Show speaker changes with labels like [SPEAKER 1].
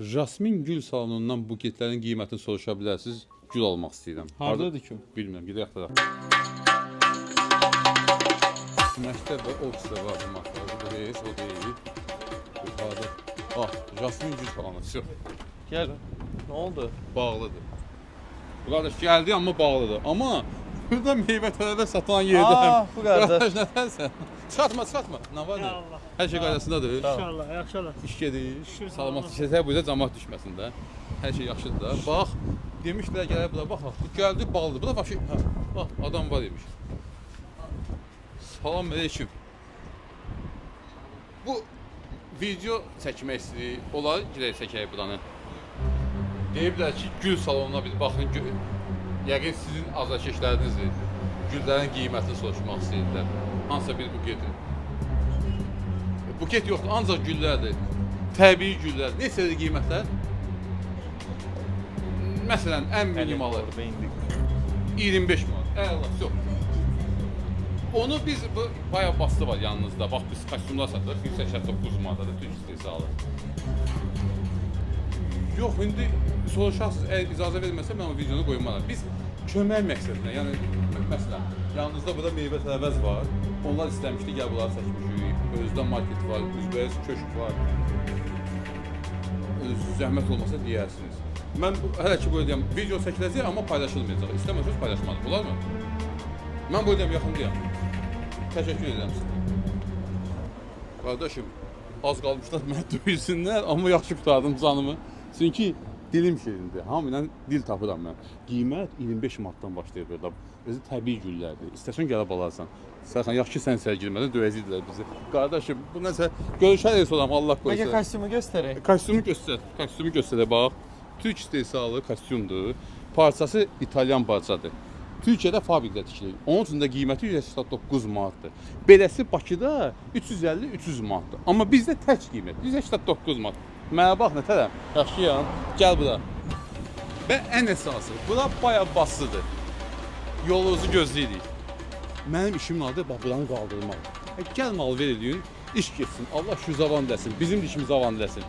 [SPEAKER 1] Jasmin gül salonundan buketlərin qiymətini soruşa bilərsiniz. Gül almaq istəyirəm.
[SPEAKER 2] Hardadır ki?
[SPEAKER 1] Bilmirəm, gedək axtaraq. Məktəb və ofisdə var bu markalar. Bu heç o deyil. Bu harda? Ah, Jasmin gül salonu. Çox
[SPEAKER 2] Gəl. Nə oldu?
[SPEAKER 1] bağlıdır. Bu qardaş gəldi amma bağlıdır. Amma burada meyvə tərəvəz satılan yerdə.
[SPEAKER 2] Aa, bu qardaş.
[SPEAKER 1] Qardaş nədənsən? Çıxartma, çıxartma. Nə var?
[SPEAKER 3] Ya
[SPEAKER 1] nə?
[SPEAKER 3] Allah.
[SPEAKER 1] Hər şey qaydasındadır.
[SPEAKER 3] İnşallah, yaxşı olar.
[SPEAKER 1] İş gedir.
[SPEAKER 3] Şükür,
[SPEAKER 1] Salamat
[SPEAKER 3] salamat.
[SPEAKER 1] işə bu camaat düşməsin də. Hər şey yaxşıdır da. Bax, demişdilər gələk bura bax. Bu gəldi bağlıdır. Bu da başı, hə, bax adam var imiş. Salam aleyküm. Bu video çəkmək istəyirik. Olar girək çəkək buranı. Deyiblər ki, gül salonuna bir baxın. Yəqin sizin azarkeşlərinizdir. Güllərin qiymətini soruşmaq istəyirdilər. Hansısa bir buketi. Buket yoxdur, ancaq güllərdir. Təbii güllər. Neçədir qiymətlər? Məsələn, ən minimalı
[SPEAKER 2] Orada indik.
[SPEAKER 1] 25 manat. Əla, yox. Onu biz bu bayağı bastı var yanınızda. Bax biz kostyumlar satırıq 189 manatadır Türk istehsalı. Yox, indi soruşarsınız, əgər icazə verməsə mən o videonu qoymaram. Biz kömək məqsədinə, yəni məsələn, yanınızda burada meyvə tərəvəz var. Onlar istəmişdi, gəl bunları çəkmişik. Özdə market var, üzbəyiz köşk var. Öz zəhmət olmasa deyərsiniz. Mən hələ ki böyle deyəm, video çəkiləcək, amma paylaşılmayacaq. İstəməsəniz paylaşmalım. Olarmı? Mən böyle deyəm, yaxındayam. Təşəkkür edirəm sizə. Qardaşım, az qalmışlar məni döysünlər, amma yaxşı qurtardım canımı. Çünki dilim şirindir. Hamı ilə dil tapıram mən. Qiymət 25 manatdan başlayır burada. Özü təbii güllərdir. İstəsən gəlib alarsan. Sərxan, yaxşı sən sərə girmədən döyəcəkdilər bizi. Qardaşım, bu nəsə görüşərik sonra Allah
[SPEAKER 2] Bəlkə
[SPEAKER 1] qoysa.
[SPEAKER 2] kostyumu göstərək.
[SPEAKER 1] Kostyumu göstər. Kostyumu göstər bax. Türk istehsalı kostyumdur. Parçası İtalyan parçadır. Türkiyədə fabrikdə tikilir. Onun üçün də qiyməti 189 manatdır. Beləsi Bakıda 350-300 manatdır. Amma bizdə tək qiymət 189 manat. Mənə bax nə tərəm. Yaxşıyam. Gəl bura. Və ən əsası, bura bayaq bastıdır. Yolunuzu gözləyirik. Mənim işimin adı bax buranı qaldırmaq. Gəl mal ver eləyin, iş getsin. Allah şu zavan desin, bizim dişimiz zavan desin.